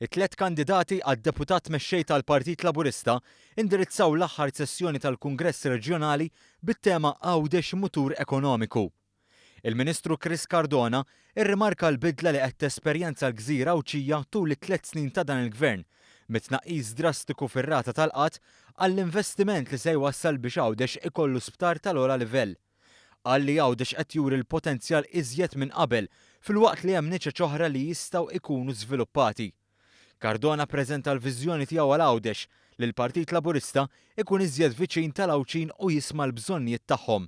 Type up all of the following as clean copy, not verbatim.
It-tlett kandidati għad-Deputat Mexxej tal-Partit Laburista indirizzaw l-aħħar sessjoni tal-Kungress Reġjonali bit-tema Għawdex Mutur Ekonomiku. Il-Ministru Chris Cardona rrimarka l-bidla li qed tesperjenza l-gżira Għawdxija tul it-tlett snin ta' dan il-Gvern, mit-tnaqqis drastiku fir-rata tal-qgħad għall-investiment li se jwassal biex Għawdex ikollu sptar tal-ogħla livell. Qal li Għawdex qed juri l-potenzjal iżjed minn qabel filwaqt li hemm niċeċ oħra li jistgħu jkunu żviluppati. Cardona ppreżenta l-viżjoni tiegħu għal Għawdex, li l-Partit Laburista jkun iżjed viċin tal-Għawdxin u jisma' l-bżonnijiet tagħhom.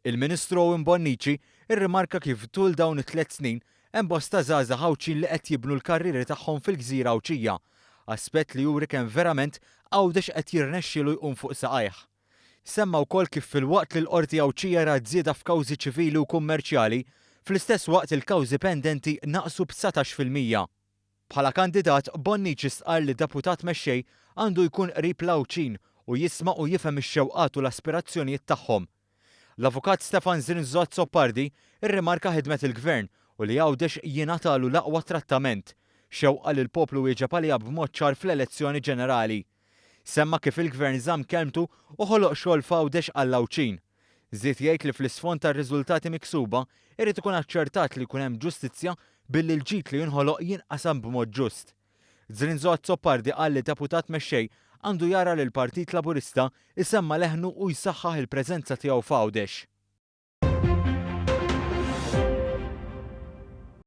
Il-Ministru Owen Bonnici rrimarka kif tul dawn it-tlett snin hemm bosta żgħażagħ Għawdxin li qed jibnu l-karrieri tagħhom fil-gżira Għawdxija, aspett li juri kemm verament Għawdex qed jirnexxielu jqum fuq saqajh. Semma wkoll kif filwaqt li l-Qorti Għawdxija rat żieda f'kawżi ċivili u kummerċjali, fl-istess waqt il-kawżi pendenti naqsu b'19%. Bħala kandidat, Bonnici stqarr li Deputat Mexxej għandu jkun qrib l-Għawdxin u jisma' u jifhem ix-xewqat u l-aspirazzjonijiet tagħhom. L-Avukat Stefan Zrinzo Azzopardi rrimarka ħidmet il-Gvern u li Għawdex jingħatalu l-aqwa trattament, xewqa li l-poplu wieġeb għaliha b'mod ċar fl-elezzjoni ġenerali. Semma kif il-Gvern żamm kelmtu u ħoloq xogħol f'Għawdex għall-Għawdxin. Żied jgħid li fl-isfond tar-riżultati miksuba, irid ikun aċċertat li jkun hemm ġustizzja billi l-ġid li jinħoloq jinqasam b'mod ġust. Zrinzo Azzopardi qal li Deputat Mexxej għandu jara li l-Partit Laburista jsemma' leħnu u jsaħħaħ il-preżenza tiegħu f'Għawdex.